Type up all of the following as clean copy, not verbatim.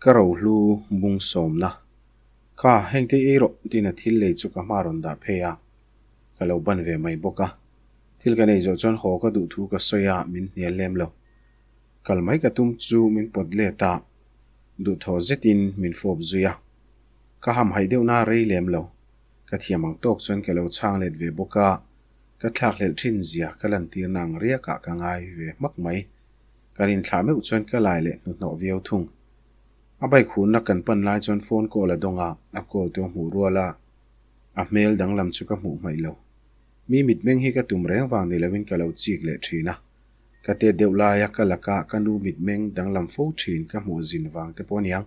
Ka rohlu bung sawmna. Kha, hengte ei rawh, tiin a thil lei chu ka hma rawn dah phei a, ka lo ban ve mai bawk a. Thil ka nei zawh chuan haw ka duh thu ka sawi a, min hnial lem lo. Kal mai ka tum chu min pawt let a, duhthawh zetin min fawp zui a. Ka hamhaih deuh na rei lem lo. Ka thiam ang tawk chuan ka lo chhang let ve bawk a, ka thlakhlelh thin zia ka lantirna ang riakah ka ngai ve hmak mai. Kan inthlah meuh chuan ka lai leh hnuhnawh viau thung. A bike hunna kan pan lai chuan phone call a dawng a, a call tu a hmuh rual a, a hmel danglam chu ka hmuh hmaih lo. Mi mitmeng hi ka tum reng vang ni loin ka lo chik leh thin a. Ka tet deuh laia ka laka ka nu mitmeng danglam fo thin ka hmuh zin vang te pawh aniang.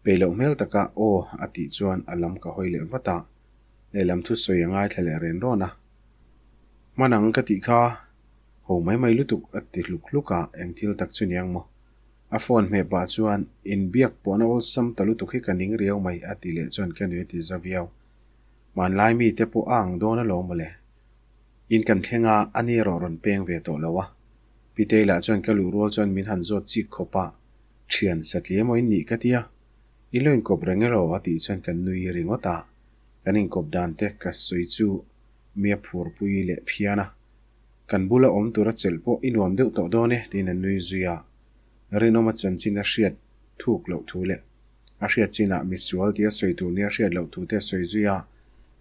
Peih loh hmel taka aw a tih chuan a lam ka hawi leh vat a, lehlam thusawi a ngaithla leh ren rawn a. Hman ang ka tih kha. Ho mai mai lutuk a ti hluk hluk a, eng thil tak chu niang maw? A phone hmeh pah chuan, Inbiak pawhna awlsam ta lutuk hi ka ning riau mai a ti leh chuan ka nui a ti za viau. Hmanlai mite pawh a ang dawn alawm mawle. In kan thleng a, a ni erawh rawn peng ve tawh lo a. Pitei lah chuan ka luh rual chuan min han zawt chik khawp a, Thian, satli emaw in nih ka tia? In lo inkawp reng elaw? a tih chuan kan nui ringawt a, kan inkawp dan te ka sawi chu mi a phurpui leh phian a. Kan bula awm tura chelh pawh i nuam deuh tawh dawn e, tiin a nui zui a. Rinawma chanchin a hriat thuk loh thu leh a hriat chinah misual tia sawi tur nia hriat loh thu te a sawi zui a,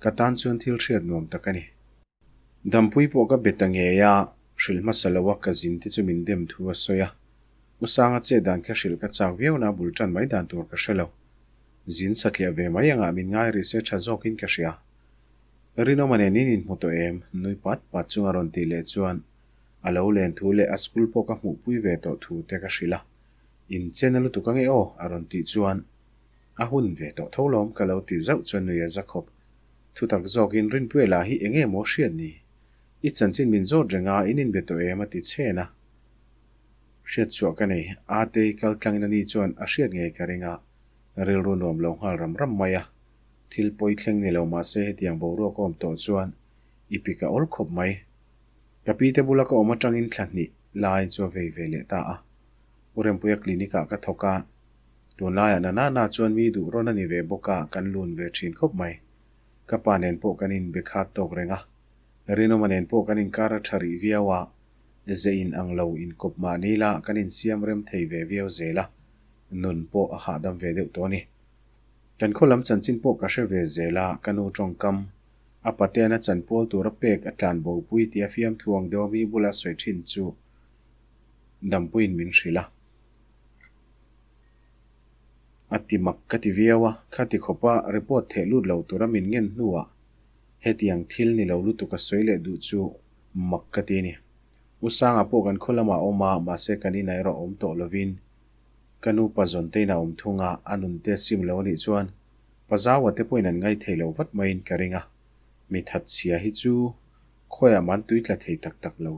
ka tan chuan thil hriat nuam tak a ni. Dampui pawh ka be ta ngei a, hrilh hmasa lo a ka zin te chu min dem thu a sawi a. U Sanga chet dan kha hrilh ka chak viau na bul tan mai dan tur ka hre lo. Zin satliah ve mai angah min ngai rih se tha zawkin ka hria. Rinawma nen in inhmu tawh em? Nui pat pat chunga rawn tih leh chuan a lo len thu leh a school pawh ka hmuhpui ve tawh thu te ka hrilh a. In chen a lutuk ange aw? a rawn tih chuan a hun ve tawh tho lawm ka lo ti zauh chuan nui a za khawp. Thutak zawkin Rinpuia lah hi enge maw hriat ni? I chanchin min zawt reng a, in inbe tawh em? a ti chhen a. Hriat chhuah ka nei. Atei kal tlangin ani chuan a hriat ngei ka ring a, rilru nuam lo nghal ram ram mai a. Thil pawi thleng ni lo mahse hetiang boruak a awm tawh chuan i pik a awl khawp mai. Ka pi te bula ka awm atangin thla hnih lai chu a vei ve leh ta a. U Rempuia clinic ah ka thawk a, tunlaiah na nana chuan mi duh rawn a ni ve bawk a, kan lun ve thin khawp mai. Ka pa nen pawh kan inbe khat tawk reng a, Rinawma nen pawh kan inkar a tha rih viau a, ze in ang lo inkawp mahni la kan insiam rem thei ve viau zel a, nun pawh a hahdam ve deuh tawh a ni. Kan khaw lam chanchin pawh ka hre ve zel a, ka nu tawngkam, a pateana chanpual tura pek a tlan bopui tia fiamthu ang deuha mi bula sawi thin chu dampuiin min hrilh a. A ti mak ka ti viau a, khati khawpa report theh lut lo tura min ngen hnuah hetiang thil ni lo lutuk a sawi leh duh chu mak ka ti a ni. U Sanga pawh kan khaw lamah a awm a, mahse kan inah erawh awm tawh lovin Ka nu pa Zawntein a awm thung a, a nun te sim lo a nih chuan pa Zaua te pawhin an ngaithei lo vat maiin ka ring a, mi that chhia hi chu khawiah man tui tla thei tak tak lo.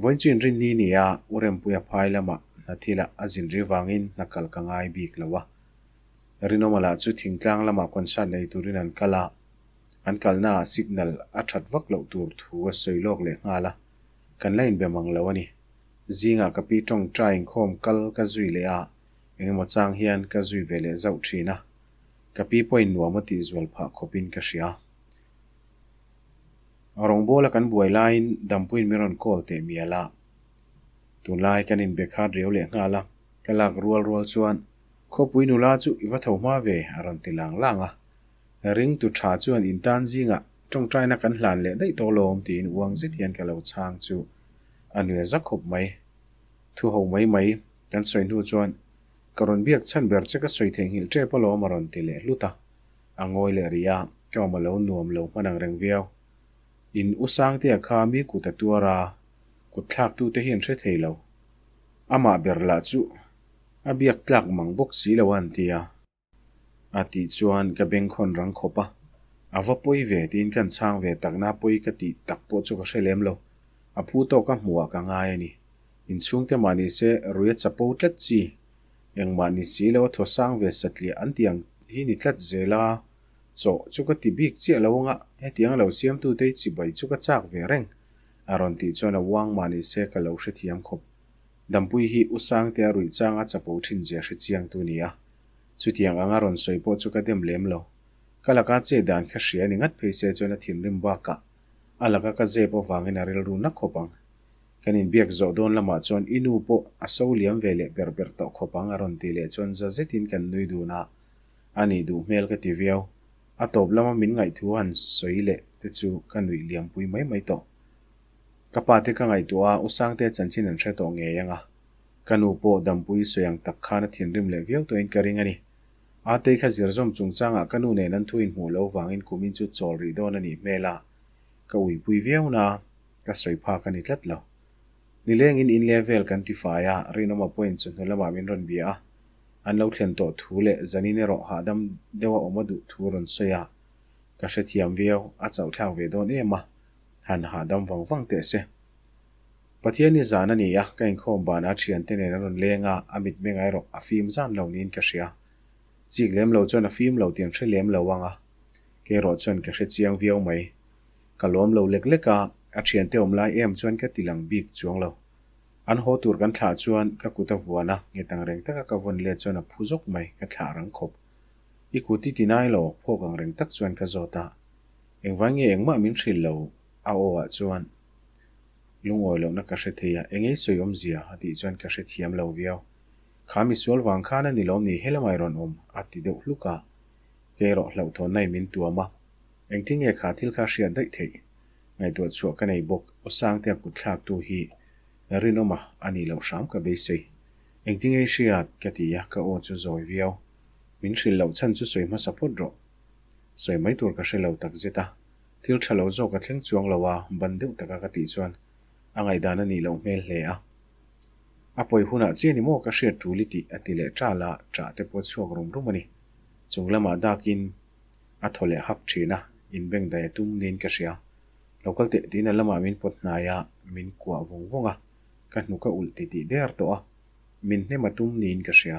Vawiin chu inrinni ni a, U Rempuia phai lamah hna thilah a zin ri vangin hna kal ka ngai bik lo a. Rinawma lah chu thingtlang lamah concert nei turin an kal a, an kalnaah signal a that vak loh tur thu a sawi lawk leh nghal a, kan la inbe mang lo a ni. Zingah ka pi tawngtai inkhawm kal ka zui leh a, engemaw chang hian ka zui ve leh zauh thin a, ka pi pawhin nuam a tih zual phah khawpin ka hria. Rawngbawla kan buai laiin Dampuiin min rawn call teh mial a, tunlai kan inbe khat riau leh nghal a, ka lak rual rual chuan Khawpui nula chu i va tho hma ve a rawn ti lang lang a, ringtu tha chuan intan zingah tawngtaina kan hlan leh daih tawh lawm tiin uang zet hian ka lo chhang chu A nuia za khawp mai. Thu ho mai mai kan sawi hnu chuan ka rawn biak chhan ber che ka sawi theihnghilh tep alawm a rawn ti leh hlut a. A ngawi leh rih a, ka awm a lo nuam lo hman ang reng viau. In u Sangtea kha mi kut a tuar a, kut thlak tute hi an hre thei lo. Amah ber lah chu a biak tlak mang bawk si lo a an ti a. A tih chuan ka bengkhawn rang khawp a, a va pawi ve tiin kan chhang ve takna pawi ka tih tak pawh chu ka hre lem lo. A phu tawk a hmuhah ka ngai a ni. Inchhungte mah ni se rui a chapo tlat chi. Engmah ni si lo a thaw sang ve satliah an tih ang hi ni tlat zel a, chawh chu ka ti bik chiah lo anga hetiang a lo siamtute hi chibai chu ka chak ve reng a rawn tih chuan a uang mah ni se ka lo hrethiam khawp. Dampui hi U Sangtea ruih changa chapo thin zia hre chiang tu nia. Chutiang anga rawn sawi pawh chu ka dem lem lo. Ka laka che dan kha hria ni ngat phei se chuan a thinrim bakah a laka ka zep avangin a rilru na khawp ang. Kan inbiak zawh dawn lamah chuan i nu pawh a so liam ve leh ber ber tawh khawp ang a rawn ti leh chuan za zetin kan nui dun a, a nih duh hmel ka ti viau. A tawp lama min ngaihthu han sawi leh te chu ka nuih liam pui mai mai tawh. Ka pa te ka ngaihtuah a, U Sangtea chanchin an hre tawh ngei ang a. Ka nu pawh dampui sawi ang tak khan a thinrim leh viau tawhin ka ring a ni. Atei kha zir zawm chungchangah ka nu nen an thu inhmuh lo vangin kumin chu chawl rih dawn a nih hmel a, ka uipui viau na, ka sawi phak a ni tlat lo. Nilengin in leh vel kan ti fai a, Rinawma pawhin chawhnu lamah min rawn bia a, an lo thlen tawh thu leh zanin erawh hahdam deuha awm a duh thu rawn sawi a, ka hrethiam viau, a chauhthlak ve dawn em a, han hahdam vang vang teh se. Pathian i zan a ni a, ka inkhawm banah thiante nen an rawn leng a, a mitmeng erawh a fim zan lo niin ka hria. Chik lem lo chuan a fim lo tih an hre lem lo ang a, kei erawh chuan ka hre chiang viau mai. Ka lawm lo lek lek a, a thiante awm lai em chuan ka ti lang bik chuang lo. An haw tur kan thlah chuan ka kut a vuan a, nghet ang reng taka ka vawn let chuan a phu zawk mai, ka thlah rang khawp. I kut i ti nai lo, phawk ang reng tak chuan ka zawt a. Engvai nge engmah min hrilh lo a aw ah chuan lungawi lohna ka hre thei a, engei sawi awmzia a tih chuan ka hre thiam lo viau. Kha misual vang khan a ni lawm ni helamai rawn awm a ti deuh hluk a, kei erawh hlauhthawnna in min tuam a, engtin nge kha thil kha hriat daih theih? Ngaihtuah chhuah ka nei bawk, aw Sangtea kut thlaktu hi rinawma a nih loh hram ka beisei. Engtin nge i hriat? ka ti a, ka aw chu zawi viau. Min hrilh loh chhan chu sawi hmasa phawt rawh. Sawi mai tur ka hre lo tak zet a, thil tha lo zawk a thleng chuang lo a, ban deuh taka ka tih chuan a ngaihdan a nih loh hmel hle a. A pawi hunah chiah ni maw ka hriat tul i tih a ti leh ṭal a, ṭah te pawh a chhuak rum rum a ni. Chung lamah dakin a thaw leh hak ṭhin a, inbeng daih a tum niin ka hria. Lo kal teh tiin a lamah min pawt hnai a, min kuah vung vung a, ka hnuk a ulh titih der tawh a, min hnem a tum niin ka hria.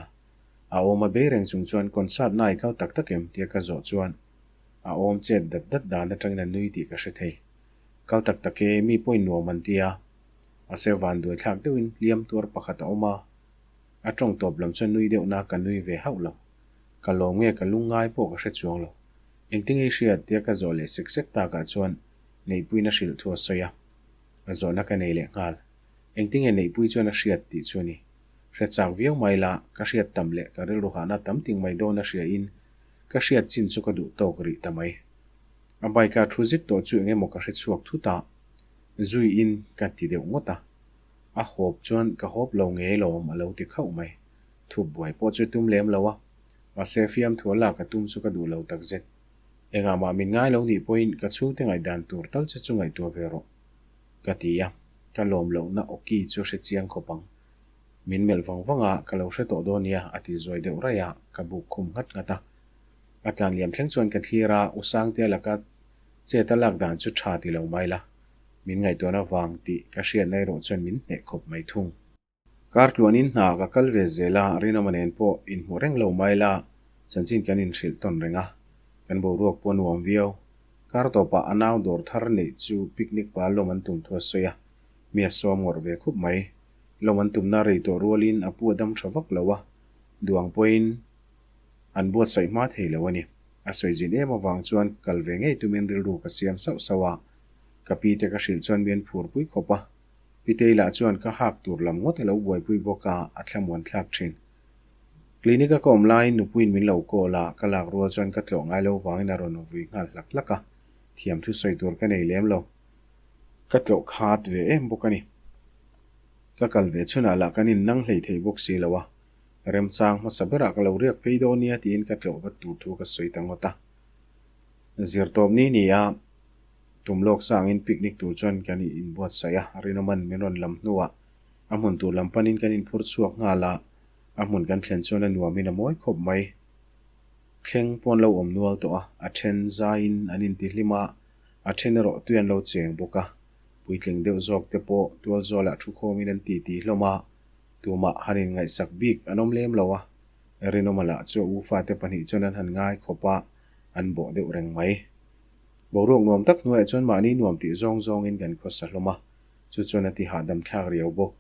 A awm a bei reng chung chuan concert na i kal tak tak em tia ka zawh chuan a awm chet dat dat dan atangin a nui tih ka hre thei. Kal tak tak e, mi pawhin nuam an ti a, mahse vanduai thlak deuhin hliam tuar pakhat a awm a, a tawng tawp lam chuan nui deuh na ka nui ve hauh lo. Ka lawm nge ka lung ngai pawh ka hre chuang lo. Engtin nge i hriat tia ka zawh leh sek sek takah chuan Neihpuiin a hrilh thu a sawi a, a zawhna ka nei leh nghal. Engtin nge Neihpui chuan a hriat tih chu a ni. Hre chak viau mai la, ka hriat tam leh ka rilru hahna tam ting mai dawn a hria in ka hriat chin chu ka duh tawk rih ta mai. A bike a thu zet tawh chu eng emaw ka hre chhuak thut a, zui in ka ti deuh ngawt a. A hawp chuan ka hawp lo ngei lawm a lo ti khauh mai. Thup buai pawh chu tum lem lo a, mahse fiamthu a lak a tum chu ka duh lo tak zet. Engah mah min ngai lo nih pawhin ka chhungte ngaihdan tur tal che chu ngaihtuah ve rawh ka ti a, ka lawm lohna awki chu hre chiang khawp ang. Min melh vang vang a, ka lo hre tawh dawn nia, a ti zuai deuh raih a, ka buk khum nghat nghat a. A tlan liam thleng chuan ka thlir a, U Sangtea laka chet a lak dan chu tha ti lo mai la, min ngaihtuahna vang tih ka hriatna erawh chuan min hneh khawp mai thung. Kar tluanin hna ka kal ve zel a, Rinawma nen pawh inhmu reng lo mai la, chanchin kan inhrilh tawn reng a, kan boruak pawh nuam viau. Kar tawpah a nau dawr thar neih chu picnic pa lawm an tum thu a sawi a, mi a sawm ngawrh ve khup mai. Lawm an tumna rei tawh rualin a pu a dam tha vak lo a, duang pawhin an buatsaih hma thei lo a ni. A sawi zin em avang chuan kal ve ngei tumin rilru ka siam sauh sauh a, ka pi te ka hrilh chuan mi an phurpui khawp a. Pitei lah chuan ka hak tur lam ngawt a lo buaipui bawk a, a thlamuan thlak thin. Clinic a ka awm laiin nupuiin min lo call a, ka lak rual chuan ka tlawh ngai lo vangin a rawn vui nghal hlak hlak a, thiam thu sawi tur ka nei lem lo. Ka tlawh khat ve em bawk a ni. Ka kal ve chhunah lah kan innang hlei thei bawk si lo a, remchang hmasa berah ka lo riak phei dawn nia tiin ka tlawh vat tur thu ka sawi ta ngawt a. Zirtawp ni ni a, tum lawk sangin picnic tur chuan kan inbuatsaih a, Rinawman min rawn lam hnuah a hmun tur lam panin kan inphur chhuak nghal a, a hmun kan thlen chuan a nuamin a mawi khawp mai. Thleng pawn lo awm nual tawh a, a then zaiin an intihlim a, a then erawh tui an lo cheng bawk a. Puitling deuh zawk te pawh tual zualah thu khawmin an titi hlawm a, tumah han inngaihsak bik an awm lem lo a, Rinawma lah chu a u fate pahnih chuan an han ngai khawp a, an bawh deuh reng mai. Boruak nuam tak hnuaiah chuan mahni nuam tih zawng zawngin kan khawsa hlawm a, chu chuan a ti hahdam thlak riau bawk.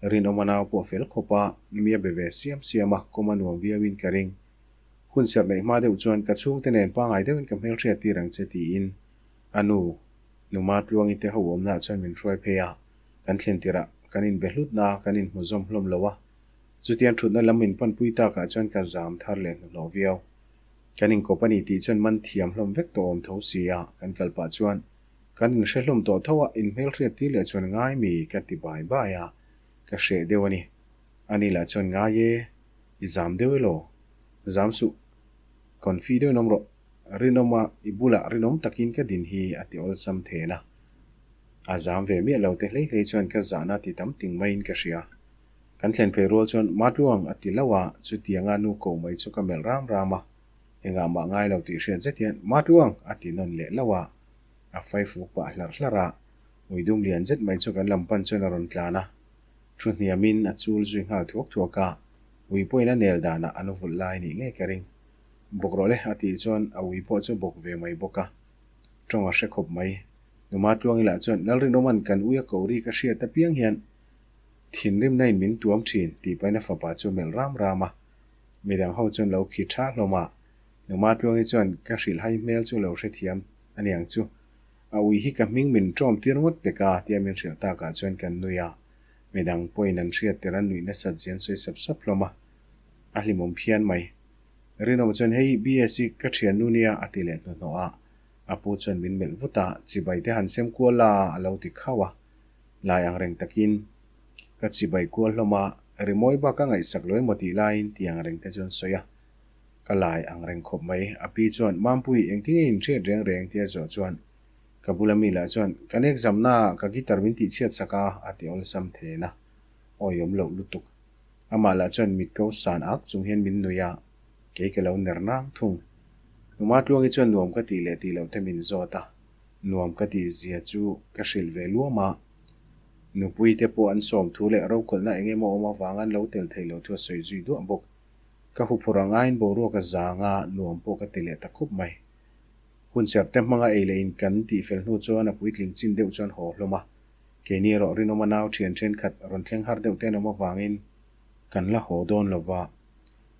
Rinawma nau pawh fel khawp a, mi a be ve siam siam a, kawm a nuam viauin ka ring. Hun serh neih hma deuh chuan ka chhungte nen pangai deuhin ka hmelhriat tir ang che tiin a nu, Numa Tluangi te ho awmnaah chuan min hruai phei a, kan thlen tirah kan inbe hlutna a, kan inhmu zawm hlawm lo a. Chutiang thutna lam min panpui takah chuan ka zam thar leh hnuhnawh viau. Kan inkawp a ni tih chuan man thiam hlawm vek tawh awm tho si a, kan kal pah chuan kan inhre hlawm tawh tho a, inhmelhriat tir leh chuan ngai mi ka ti bai bai a, ka hreh deuh a ni. Ani lah chuan ngai e, i zam deuh elaw? Zam suh, confi deuhin awm rawh, rinawma i bulah rinawm takin ka din hi a ti awlsam then a. A zam ve miah lo te hlei hlei chuan ka zahna ti tam ting maiin ka hria. Kan thlen phei rual chuan Matluang a ti lo a, chutianga nu ko mai chu ka melh ram ram a, engah mah ngai lo tih hriat zet hian Matluang a ti nawn leh lo a, a fai fuk pah hlarh hlarh a, ui dum lian zet mai chu kan lam pan chuan a rawn tlan a, thu hniamin a chul zui nghal thuak thuak a, ui pawhin a nel danah an vulh lai nih ngei ka ring. Bawk rawh le a tih chuan a ui pawh chu bawk ve mai bawk a, tawng a hre khawp mai. Nu Matluangi lah chuan Lalrinawma'n kan ui a ko ri ka hriat apiang hian Thinrimna in min tuam thin tih pahin a fapa chu melh ram ram a, midang ho chuan lo khi tha hlawm a, Numa Tluangi chuan ka hrilhhai hmel chu lo hrethiam a niang chu, a ui hi ka hming min ṭawm tir ngawt pek a tia min hrilh takah chuan kan nui a, midang pawhin an hriat tir an nuih nasat zian sawi sap sap hlawm a, a hlimawm phian mai. Rinawm chuan hei BSc ka thiannu nia a ti leh hnuhnawh a, a pu chuan min melh vut a, chibai te han sem kual la a lo ti khauh a. Lai ang reng takin ka chibai kual hlawm a, rimawi bak ka ngaihsak lo emaw tih laiin ti ang reng te chuan sawi a, ka lai ang reng khawp mai. A pi chuan, Mampui, engtin nge in hriat reng reng? tia zawh chuan ka bula mi lah chuan, Kan exam naah ka guitar min tihchhiat sak a, a ti awlsam then a, awiawm loh lutuk. Amah lah chuan mit ko san ak chung hian min nui a, kei ka lo ner nang thung. Numa Tluangi chuan nuam ka tih leh tih loh te min zawt a. Nuam ka tih zia chu ka hrilh ve luam a, nupui te pawh an sawm thu leh rokhawlhna eng emaw awm avang an lo tel thei lo thu a sawi zui duah bawk. Ka huphurh ang aiin boruak a zang a, nuam pawh ka ti leh ta khup mai. Hun serh te hmanga ei leh in kan tih fel hnu chuan a puitling chin deuh chuan haw hlawm a, keini erawh rinawma nau thian thenkhat rawn thleng har deuh te an awm avangin kan la haw dawn lo va,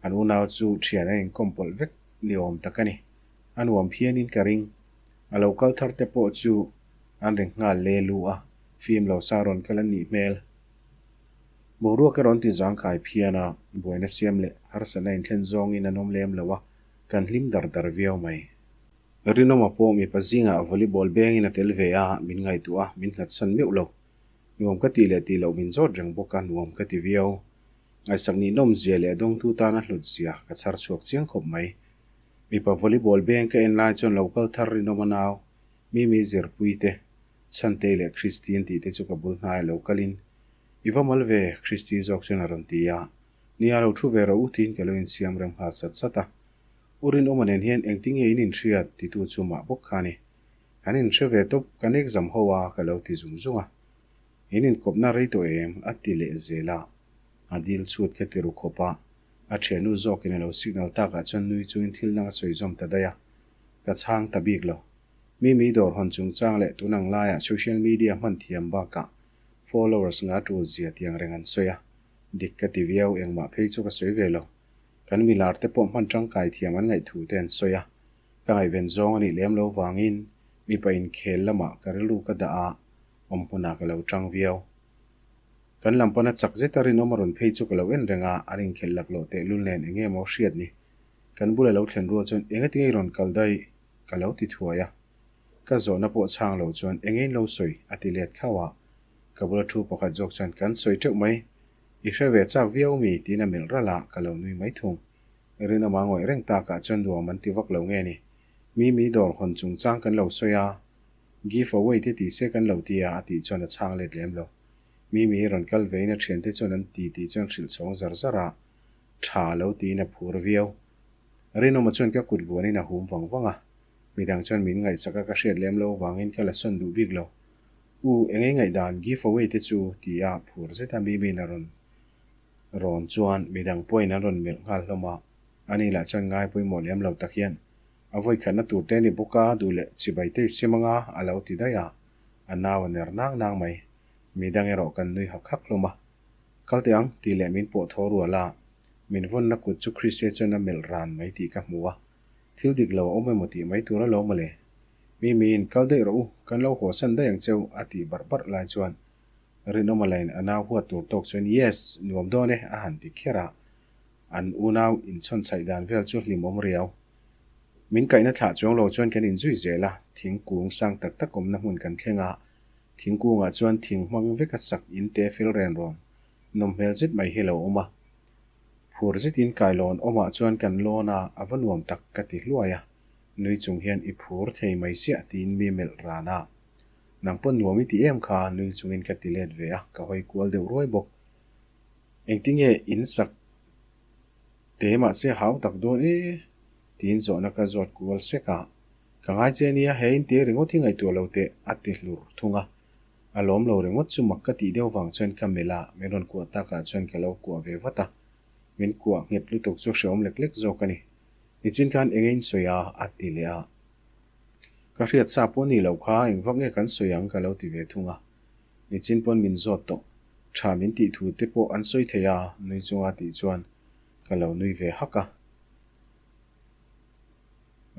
an unau chu thian an inkawm pawlh vek ni awm tak a ni. A nuam phianin ka ring. A lo kal thar te pawh chu an ring nghal le lu a, fim lo sa rawn kal an nih hmel. Boruak erawh an ti zangkai phian a, buaina siam leh harsatna inthlen zawngin an awm lem lo a, kan hlim dar dar viau mai. Rinawma pawh mipa zingah volleyball bengin a tel ve a, min ngaihtuah a, min hlatsan meuh lo. Nuam ka tih leh tih loh min zawt reng bawk a, nuam ka ti viau. Ngaihsak nihnawm zia leh dawngtu tana hlut zia ka chhar chhuak chiang khawp mai. Mipa volleyball beng ka en lai chuan local thar rinawm a nau, Mimi Zirpui te, Chhantei leh Christine tih te chu ka bul hnai a lo kalin, I va mal ve, Christy zawk chuan a rawn ti a, Nia lo thu ve rawh u tiin ka lo insiam rem nghal sat sat a. U Rinawma nen hian engtinge in inhriat titu chu mah bawk kha a ni. Kan inhre ve tawp, kan exam ho a ka lo ti zung zung a. In inkawpna rei tawh em? a ti leh zel a. A dil chhut ka ti ru khawp a. A thiannu zawkin a lo signal takah chuan nui chungin thil dang a sawi zawm ta daih a, ka chhang ta bik lo. Mimi dawr hawn chungchang leh tun ang laiah social media hman thiam bakah followers nga tul zia tiang reng an sawi a, dik ka ti viau engmah phei chu ka sawi ve lo. Kan milar te pawh hman tangkai thiam an ngaih thu te an sawi a, ka ngaihven zawng a nih lem lo vangin mipa inkhel lamah ka rilru ka dah a, awm hmunah ka lo tang viau. Kan lam pana chak zeta rinawm a rawn phei chu ka lo en reng a, an inkhelh laklawh tehlul nen eng nge maw hriat ni. Kan bula lo thlen rual chuan eng ati nge i rawn kal daih? ka lo ti thuai a. Ka zawhna pawh chhang lo chuan eng nge in lo sawi? a ti let khauh a. Ka bula thu pakhat zawk chuan kan sawi teuh mai. I hre ve chak viau mi? tiin a melh ralh a, ka lo nui mai thung. Rinawma ngawih reng takah chuan nuam an ti vak lo nge ni. Mimi dawr hawn chungchang kan lo sawi a, give away te ti se kan lo ti a, a tih chuan a chhang let lem lo. Mimi rawn kal vein a thiante chuan an ti tih chuan hrilh chhawng zar zar a, tha lo tiin a phur viau. Rinawma chuan ka kut vuanin a hum vang vang a, midang chuan min ngaihsak a ka hriat lem lo vangin ka la sawn duh bik lo. U, eng ei ngaihdan give away te chu ti a phur zet a Mimi'n a rawn rawn chuan midang pawhin an rawn melh nghal hlawm a, ani lah chuan ngai pawimawh lem lo tak hian a vawikhatna tur te a ni bawk a, duh leh chibai te i sim anga a lo ti daih a. A nau a ner nang nang mai. Midang erawh kan nui hak hak hlawm a. Kal teh ang, tih leh min pawh tho rual a, min vawnna kut chu Christy chuan a melh ran mai tih ka hmu a, thil dik lo a awm emaw tih mai tur alawm mawle. Mimiin, Kal daih rawh u, kan lo hawsan daih ang cheu, a tih barh barh lai chuan Rinawma lain a nau huat tur tawk chuan Yes, nuam dawn e, a han ti kher a, an unau inchhawn chhaih dan vel chu hlimawm riau. Min kaihna thlah chuang lo chuan kan inzui zel a, thingkung sang tak tak awmna hmun kan thleng a, Thingkungah chuan thing hmang veka sak in te fel ren rawn nawm hmel zet mai hi lo awm a. Phur zetin kailawn awmah chuan kan lawn a, a va nuam tak ka ti hluai a. Nui chung hian i phur thei mai siah tiin mi melh ran a. Nang pawn nuam i ti em kha nui chungin ka ti let ve a, ka hawi kual deuh ruai bawk. Engtinge in sak te mahse hau tak dawn e tiin zawhna ka zawt kual sek a. Ka ngai che nia, he in te ringawt hi ngaihtuah lo teh, a ti hlur thung a. A lawm lo ringawt chu mak ka tih deuh vang chuan ka melh a, min rawn kuah takah chuan ka lo kuah ve vat a. Min kuah nghet lutuk chu hrehawm lek lek zawk a ni. Nichin khan eng in sawi a, a ti leh a. Ka hriat sa pawh ni lo kha eng vak nge kan sawi ang ka lo ti ve thung a. Nichin pawn min zawt tawh. Tha min tih thu te pawh an sawi thei a, nui chunga tih chuan ka lo nui ve hak a.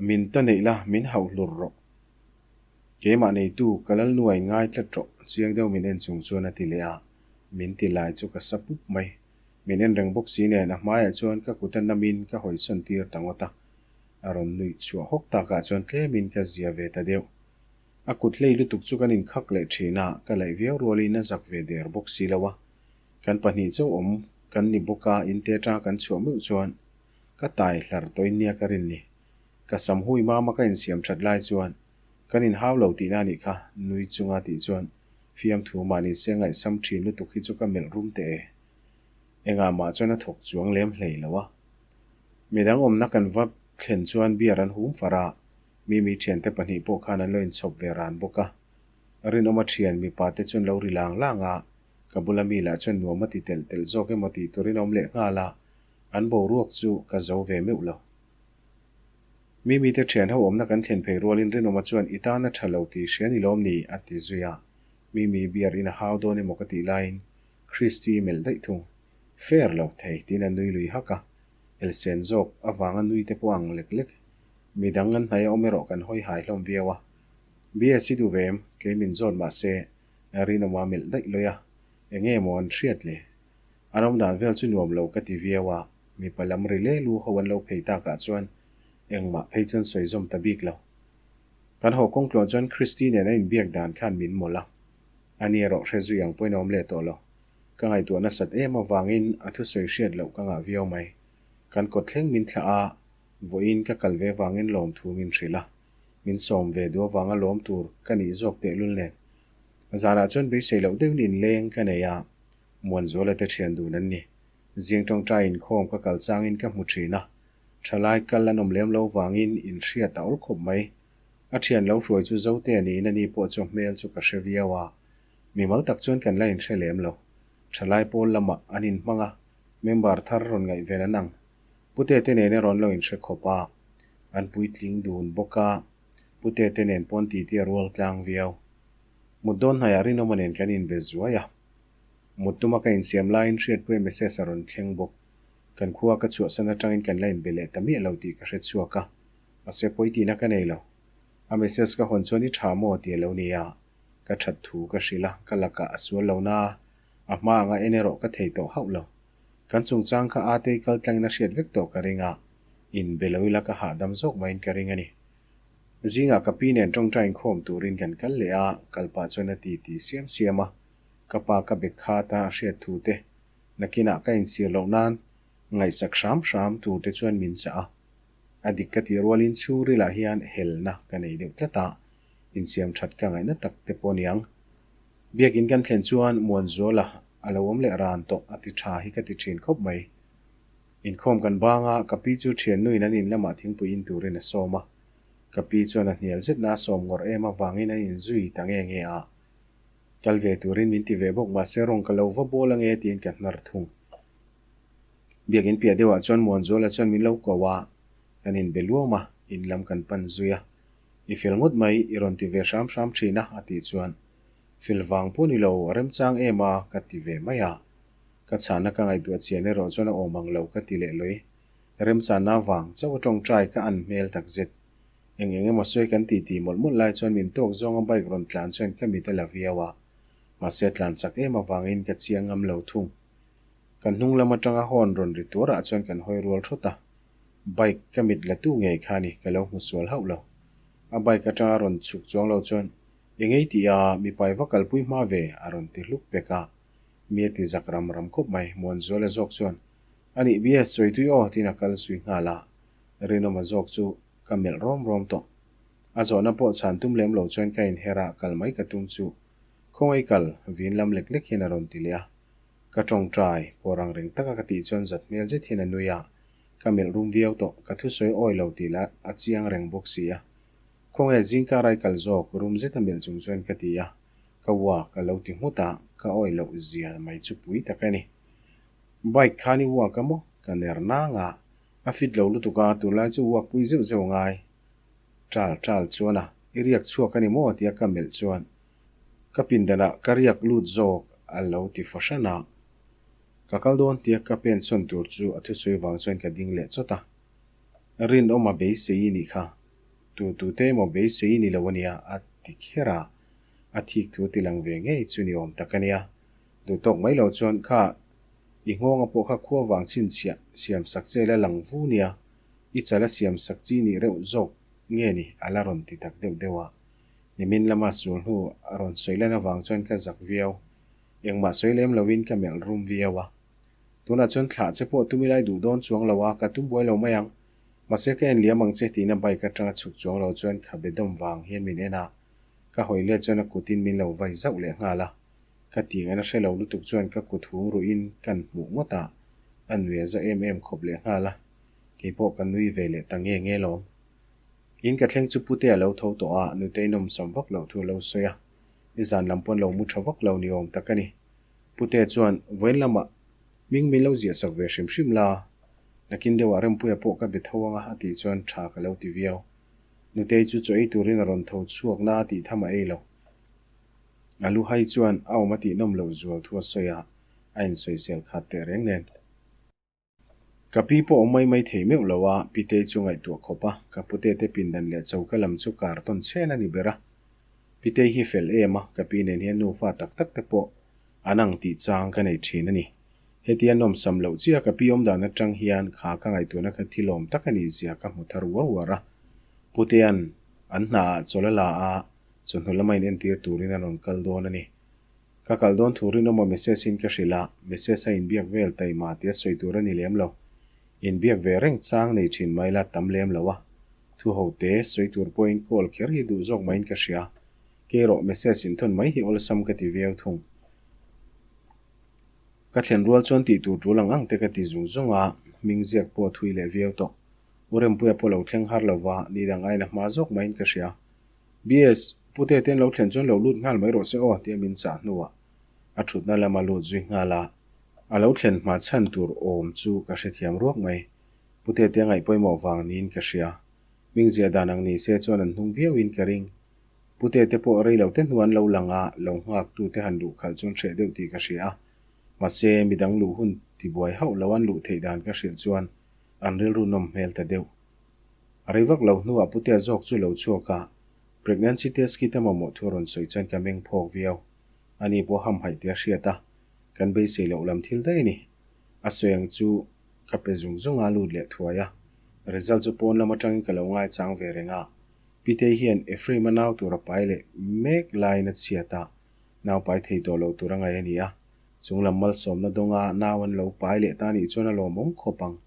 Min ta neih la, min hauh hlur rawh. Keimah neitu, ka lal nuai ngai tlat rawh, chiang deuh min en chung chuan a ti leh a, min ti lai chu ka sa pup mai. Min en reng bawk si nen a hmaiah chuan ka kut a namin ka hawisawn tir ta ngawt a. A rawn nuih chhuah hawk takah chuan tlemin ka zia ve ta deuh. A kut hlei lutuk chu kan inkhak leh thin a, ka laih viau rualin a zak ve der bawk si lo a. Kan pahnih chauh awm kan ni bawk a, inte atanga kan chhuah meuh chuan Ka tai hlar tawhin nia ka rin ni. Ka sam hui mama ka insiam that lai chuan kan inhau lo tihna a nih kha, nui chunga tih chuan fiamthu mahni se ngaihsam thin lutuk hi chu ka melh rum teh e. Engah mah chuan a thawk chuang lem hlei lo a. Midang awmna kan va thlen chuan beer an hum far a, Mimi thiante pahnih pawh khan an lo inchhawp ve ran bawk a. Rinawma thian mipa te chuan lo ri lang lang a, ka bula mi lah chuan nuam a ti telh telh zawk emaw tih turin a awm leh nghal a. An boruak chu ka zo ve meuh lo. Mimi te thian ho awmna kan thlen phei rualin Rinawma chuan i tan a tha lo tih hria ni lawm ni? a ti zui a. Mimi beer in a hau dawn emaw ka tih laiin Christy melh daih thung. Fair lo thei tiin a nui lui hak a. Elsen zawk avanga nui te pawh ang lek lek. Midang an hnaih a awm erawh kan hawi hai hlawm viau a. BS i duh ve em? Kei min zawt mahse Rinawma melh daih lawi a. Enge maw an hriat le? A ram dan vel chu nuam lo ka ti viau a, mipa lam ri le lu ho an lo phei takah chuan engmah phei chuan sawi zawm ta bik lo. Kan haw kawng tluan chuan Christy nen a inbiak dan khan min mawlh a, ani erawh hre zui ang pawhin a awm leh tawh lo. Ka ngaihtuah nasat em avangin a thusawi hriat loh ka ngah viau mai. Kan kawt thleng min thlah a, vawiin ka kal ve vangin lawmthu min hrilh a, min sawm ve duh avanga lawm tur ka nih zawk tehlul nen. Zanah chuan beisei loh deuhin inleng ka nei a, Muanzuala te thian dun an ni. Zing tawngtai inkhawm ka kal changin ka hmu thin a, thalai kal an awm lem lo vangin inhriat a awl khawp mai. A thian lo hruai chu Zote niin ani pawh chu hmel chu ka hre viau a, mimal tak chuan kan la inhre lem lo. Thalai pawl lamah an inhmang a, member thar rawn ngaihven an ang. Pute te nen erawh an lo inhre khawp a, an puitling dun bawk a, pute te nen pawn titi a rual tlang viau. Mut dawn hnaiah Rinawma nen kan inbe zuai a. Mut tuma ka insiam laiin Hriatpuia message a rawn thleng bawk. Kan khua ka chhuahsan atangin kan la inbe leh ta miah lo tih ka hre chhuak a, mahse pawi tihna ka nei lo. A message ka hawn chuan i tha maw tih a lo ni a, ka that thu ka hrilh a, ka lakah a sual lo na a, a hma anga en erawh ka thei tawh hauh lo. Kan chungchang kha Atei kal tlangin a hriat vek tawh ka ring a, inbe lo ila ka hahdam zawk maiin ka ring a ni. Zingah ka pi nen tawngtai inkhawm turin kan kal leh a, kal pah chuan a ti ti siam siam a. Ka pa ka bek khat a, a hriat thu te, nakinah ka insir loh nan ngaihsak hram hram tur te chuan min chah a. A dik ka tih rualin chhungrilah hian helna ka nei deuh tlat a, insiam that ka ngaihna tak te pawh niang. Biakin kan thlen chuan Muanzuala a lo awm leh ran tawh a ti tha hi ka ti thin khawp mai. Inkhawm kan bang a, ka pi chu thiannuin an in lamah thingpui in turin a sawm a. Ka pi chuan a hnial zetna a sawm ngawrh em avangin a inzui ta nge nge a. Kal ve turin min ti ve bawk mahse rawng ka lo va bawl ange tiin ka hnar thung. Biakin piah deuhah chuan Muanzuala chuan min lo ko a, kan inbe luam a, in lam kan pan zui a. I fel ngawt mai, i rawn ti ve hram hram thin a, a tih chuan fel vang pawh ni lo, a remchang em a, ka ti ve mai a. Ka chhana ka ngaihtuah chian erawh chuan a awm ang lo ka ti leh lawi. Remchana vang chauh a tawngtai ka an hmel takzet. Eng eng emaw sawi kan ti ti mawlh mawlh lai chuan min tawk zawnga bike rawn tlan chuan ka mit a la viau a, mahse tlan chak em avangin ka chiang ngam lo thung. Kan hnung lam atanga horn rawn ri tuarah chuan kan hawi rual thawt a, bike ka mit la tu ngei kha ni ka lo hmu sual hauh lo. A bike atanga rawn chhuk chuang lo chuan Eng ei tih a, mipai va kalpui hma ve a rawn ti hluk pek a, mi a ti zak ram ram khawp mai. Muanzuala zawk chuan Anih BS sawitui aw tiin a kal zui nghal a, Rinawma zawk chu ka melh rawm rawm tawh. A zawhna pawh chhan tum lem lo chuan ka inher a, kal mai ka tum chu khawngaih kal vin lam lek lek hian a rawn ti leh a. Ka tawngtai, pawh rang reng taka ka tih chuan zat hmel zet hian a nui a, ka melh rum viau tawh, ka thusawi awi lo tih lah a chiang reng bawk si a. Khawngaih zingkar ai kal zawk rum zet a melh chung chuan ka ti a, ka uak a lo ti nghut a, ka awi loh zia mai chu pui tak a ni. Bike khan i uak a maw? Ka ner nang a, a fit lo lutuk a, tunlai chu uak pui zeuh zeuh ngai. Ṭal ṭal chuan a, i riak chhuak a ni maw? tia ka melh chuan ka pindanah ka riak lut zawk a lo ti fahran a. Ka kal dawn tia ka pen sawn tur chu a thusawi vang chuan ka ding leh chawt a. Rinawma beisei i nih kha. Tu tu te emaw beisei i ni lo a nia a ti kher a, a thik thu ti lang ve ngei chu ni awm tak a nia. Duh tawk mai lo chuan kha i nghawnga pawh kha khua vang chhinchhiah siam sak che la lang vu nia, i chal a siam sak chi nih reuh zawk nge ni a la rawn ti tak deuh deuh a. Nimin lama sul hnu a rawn sawi lan avang chuan ka zak viau. Engmah sawi lem lovin ka melh rum viau a. Tunah chuan thlah che pawh tum ilai duh dawn chuang lo a, ka tum buai lo mai ang. Mahse ka en liam ang che tiin a bike atanga chhuk chuang lo chuan khabe dawm vang hian min en a. Ka hawi let chuan a kutin min lo vai zauh leh nghal a. Ka tih ngaihna hre lo lutuk chuan ka kut hung ruhin kan hmuh ngawt a, a nui a za em em khawp leh nghal a, keipawh ka nui ve leh ta nge nge lawm. In ka thleng chu pute a lo tho tawh a, nutei nawmsam vak loh thu a lo sawi a, nizan lam pawn lo mu tha vak lo ni awm tak a ni. Pute chuan vawiin lamah hming min lo ziah sak ve hrim hrim la, nakin deuhah Rempuia pawh ka be tho anga a tih chuan tha ka lo ti viau. Nutei chu chaw ei turin a rawn tho chhuak na a tih tham a ei lo. A lu hai chuan a awm a tih nawm loh zual thu a sawi a, a insawisel khat teh reng nen. Ka pi pawh awm mai mai thei meuh lo a, Pitei chu ngaihtuah khawp a, ka pute te pindan leh choka lam chu kar tawn chhen a ni ber a. Pitei hi fel em a, ka pi nen hian nufa tak tak te pawh an ang tih chang ka nei thin a ni. Hetia nawmsam loh chiah ka pi awmdan atang hian kha ka ngaihtuahna kha thilawm tak a nih zia ka hmu thar uar uar a. Putea'n an hnaah chawlh a la a, Chawhnu lama in entir turin a rawn kal dawn a ni. Ka kal dawn thu rinawma message in ka hrilh a, message a inbiak vel taima tia sawi tur a ni lem lo. Inbiak ve reng chang nei thin mai la tam lem lo a. Thu ho te sawi tur pawhin call kher hi duh zawk maiin ka hria. Kei erawh message inthawn mai hi awlsam ka ti viau thung. Ka thlen rual chuan tih tur tul ang ang te ka ti zung zung a, hming ziak pawh a thui leh viau tawh. U Rempuia pawh lo thleng har lova, ni dang aiin a hma zawk maiin ka hria. BS, Pute ten lo thlen chuan lo lut nghal mai rawh se aw tia min chah hnuah a thutna lama lut zui nghal a. A lo thlen hma chhan tur awm chu ka hrethiam ruak mai. Pute te ngaih pawimawh vang niin ka hria. Hming ziah dan ang ni se chuan an hnung viauin ka ring. Pute te pawh rei lo te hnu an lo lang a, lo nghak tu te han luh khalh chuan hreh deuh tih ka hria a. Mahse, midang luh hun tibuai hauh lo an luh theih dan ka hrilh chuan an rilru nawm hmel ta deuh. A rei vak lo hnuah Putea zawk chu lo chhuak a, pregnancy test kit a mamawh thu a rawn sawi chuan ka meng phawk viau. Ani pawh hamhaih tih a hriat a, kan beisei loh lam thil daih a ni. A sawi ang chu ka pe zung zung a, lut leh thuai a. Result chu pawn lam atangin ka lo ngaichang ve reng a, Pitei hian Ephraim-a nau tur a pai leh mek laiin a chhiat a, nau pai thei tawh lo tur a ngaih a ni a, chunglam malsawmna dawnga nau an lo pai leh ta nih chuan a lawmawm khawp ang.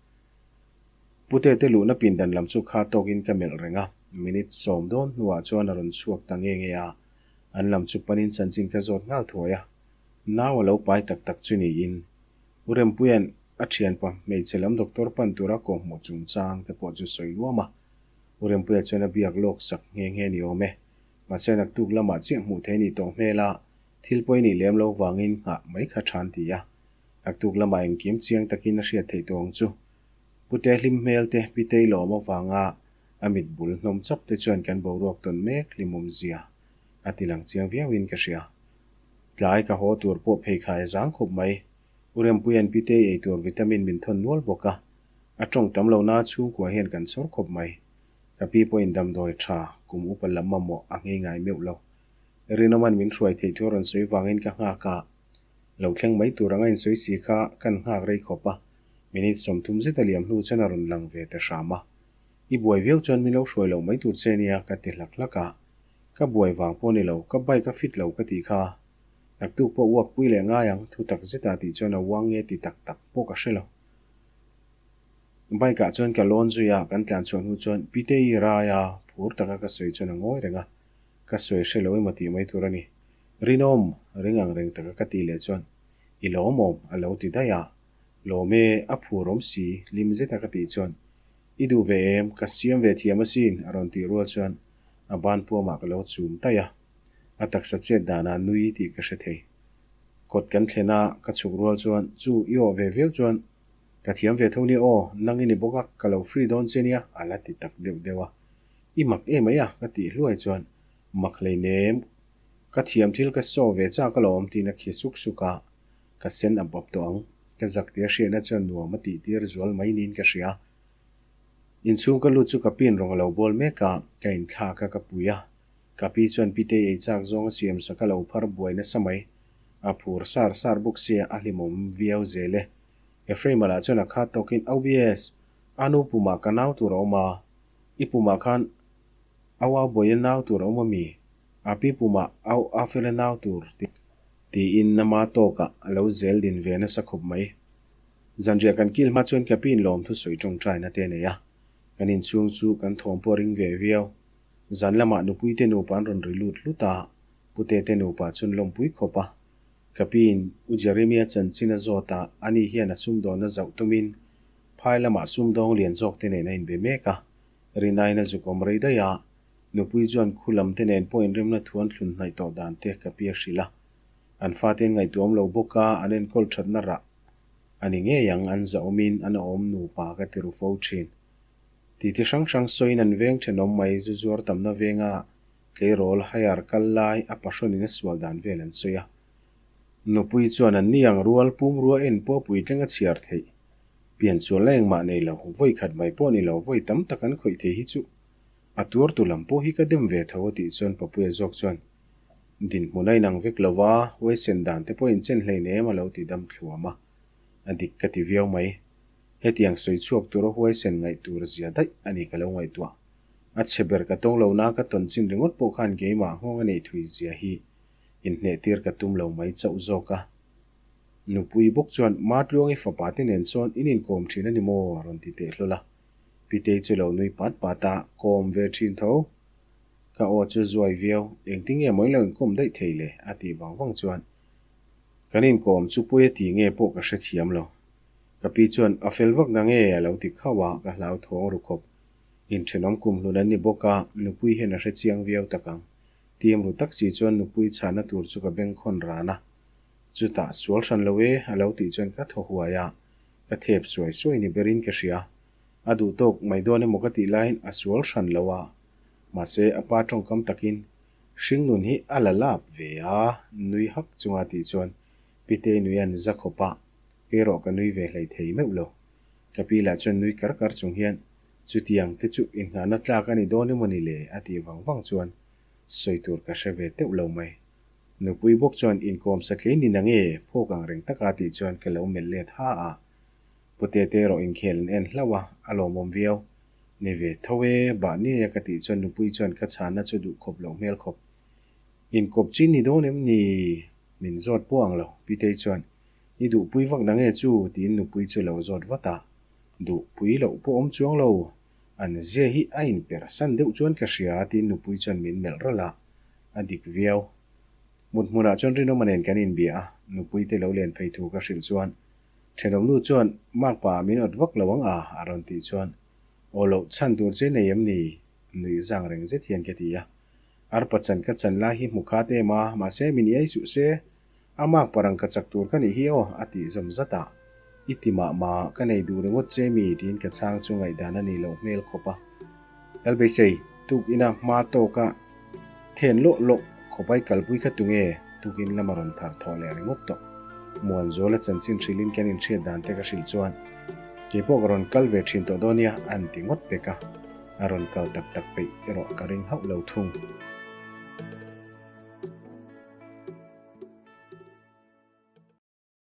Pute te luhna pindan lam chu kha tawkin ka melh reng a, minute 10 dawn hnuah chuan a rawn chhuak ta nge nge a, an lam chu panin chanchin ka zawt nghal thuai a, nau a lo pai tak tak chu niin U Rempuia'n a thianpa hmeichhe lam doctor pan tura kawhhmuh chungchang te pawh chu sawi luam a, U Rempuia chuan a biak lawk sak nghe nghe ni awm e, mahse naktuk lamah chiah hmuh thei ni tawh hmel a, thil pawi nih lem lo vangin nghah mai kha than ti a, naktuk lamah engkim chiang takin a hriat theih tawh ang chu. Pute hlim hmel te, Pitei lawm avanga a mit bul hnawm chap te chuan kan boruak tawn mek hlimawm zia a ti lang chiang viauin ka hria. Tlai ka haw tur pawh pheikhai a zang khawp mai. U Rempuia'n Pitei ei tur vitamin min thawn nual bawk a, a tawng tam lo na chhungkua hian kan chhawr khawp mai. Ka pi pawhin damdawi tha kum upa lam mamawh a nghei ngai meuh lo. Rinawma'n min hruai theih thu a rawn sawi vangin ka nghak a, lo thleng mai tur anga insawi si kha kan nghak rei khawp a, minute 30 zet a liam hnu chuan a rawn lang ve ta hram a. I buai viau chuan min lo hruai loh mai tur che nia ka ti hlak hlak a, ka buai vang pawh ni lo, ka bike a fit lo ka tih kha. Naktuk pawh uak pui leh ngai ang, thu tak zeta tih chuan a uang nge ti tak tak pawh ka hre lo. Bike ah chuan ka lawn zui a, kan tlan chhuah hnu chuan Piteii raia phur taka ka sawi chuan a ngawi reng a, ka sawi hre lo emaw tih mai tur a ni. Rinawm, ring ang reng taka ka tih leh chuan I lawmawm a lo ti daih a, lawm e, a phur awm si, hlim zeta ka tih chuan I duh ve em, ka siam ve thiam asin a rawn tih rual chuan a ban puamah ka lo chum taih a. A taksa chet danah nui tih ka hre thei. Kawt kan thlen a, ka chhuk rual chuan chu i awh ve viau chuan ka thiam ve tho nia aw, nang i ni bawk a, ka lo free dawn che nia a la ti tak deuh deuh a. I mak em mai a ka tih hluai chuan mak hleinem, ka thiam thil ka saw ve chak alawm tiin a khi suk suk a, ka sen ap ap tawh ang. Ka zak tia hriatna chuan nuam a tih tir zual mai niin ka hria. Inchhung ka lut chu ka pin rawng a lo bawl mek a, ka inthlak a ka pui a. Ka pi chuan Pitei ei chak zawng a siam sak a lo phar buai nasa mai. A phur sar sar bawk sia a hlimawm viau zel e. Ephraim-a lah chuan a khat tawkin, OBS, a nu pumah ka nau tur a awm a, i pumah khan au au buaia nau tur a awm a mi? A pi pumah au a fela nau tur tiin nama tawkah a lo zel din ve nasa khawp mai. Zanriah kan kil hma chuan ka pi in lawmthu sawi tawngtaina te a nei a, kan inchhung chu kan thawm pawh a ring ve viau. Zan lamah nupui te nupa an rawn ri lut hlut a, pute te nupa chuan lawmpui khawp a. Ka piin U Jeremia chanchin a zawt a, ani hian a sumdawnna zauh tumin phai lamah sumdawng lian zawk te nen a inbe mek a, Rinain a zuk awm rei daih a, nupui chuan khu lam te nen pawh inremna thu an thlun hnaih tawh dan te ka pi a hrilh a. An fate an ngaihtuahawm lo bawk a, an enkawl thatna rah a ni ngei ang, an zahawmin an awm nupa ka ti ru fo thin. Titi hrang hrang sawiin an veng thenawm mai zu zuar tamna venga tleirawl hire kal lai a pahrawnin a sual dan vel an sawi a. Nupui chuan an ni ang rual pumrua en pawh puitling a chhiar theih. Pian sual la engmah nei lo, vawi khat mai pawh ni lo, vawi tam tak an khawih thei hi chu a tuartu lam pawh hi ka dem ve tho a tih chuan Papuia zawk chuan dinhmun a inang vek lo va, huaisen dan te pawh inchen hleinem a lo ti dam thluam a, a dik ka ti viau mai. Hetiang sawi chhuak tura huaisen ngaih tur zia daih a ni ka lo ngaihtuah. A chhe ber ka tawng lo na ka tawn chin ringawt pawh khan keimah nghawng a neih thui zia hi inhneh tir ka tum lo mai chauh zawk a. Nupui bawk chuan Matluangi fapa te nen chuan in inkawm thin a ni maw? a rawn ti teh hlawl a. Pitei chu lo nui pat pat a, Kawm ve thin tho. Ka aw chu zuai viau, engtinge maw in lo inkawm daih thei le? a tih vang vang chuan kan inkawm chu pawi a ti nge pawh ka hrethiam lo. Ka pi chuan a fel vak na nge a lo ti khauh a, ka hlau thawng ru khawp. Inthenawm kum hlun an ni bawk a, nupui hian a hre chiang viau tak ang. Tim ru tak si chuan nupui chhahna tur chu ka bengkhawn ran a. Chutah sual hran lo e a lo tih chuan ka thaw huai a, ka thep suai suai ni berin ka hria. A duh tawk mai dawn emaw ka tih laiin a sual hran lo a. Mahse a pa tawngkam takin hringnun hi a la lap ve a, nui hak chunga tih chuan Pitei nui an za khawp a. Kei erawh ka nui ve hlei thei meuh lo. Ka pi lah chuan nui kar kar chung hian, Chutiang te chu inngahna tlak a ni dawn emaw ni le? a tih vang vang chuan sawi tur ka hre ve teuh lo mai. Nupui bawk chuan inkawm satliai ni nange phawk ang reng taka tih chuan ka lo melh let ha a. Pute te erawh inkhel an en hlauh a, a lawmawm viau. Ni ve tho e, bah nia ka tih chuan nupui chuan ka chhanna chu duh khawp loh hmel khawp. Inkawp chi ni dawn em ni? Min zawt pawh ang lo, Pitei chuan I duhpui vak na nge chu? tiin nupui chu lo zawt vat a. Duhpui loh pawh awm chuang lo, an zia hi a inpersan deuh chuan ka hria tiin nupui chuan min melh ralh a, a dik viau. Mut hmunah chuan Rinawma nen kan inbia a, nupui te lo len phei thu ka hrilh chuan thenawmnu chuan Makpa min awt vak lo ang a a rawn tih chuan Aw loh chhan tur che nei em ni? nuih zang reng zet hian ka ti a. Arpa chan ka chan lai hi hmu khat em a, mahse min iai suh se. A mak parang ka chak tur ka nih hi aw, a tih zawm zat a. I ti mah mah, ka nei duh ringawt che mi tiin ka chhang chu ngaihdan a nih loh hmel khawp a. Lalbeisei, tuk ina hma tawka then lawh lawh khawpai kalpui kha tunge? Tukin lama rawn thar thawh leh ringawt tawh. Muanzuala chanchin hrilhin kan inhriat dan te ka hrilh chuan, Kei pawh ka rawn kal ve thin tawh dawn nia, an ti ngawt pek a. A rawn kal tak tak peih erawh ka ring hauh lo thung.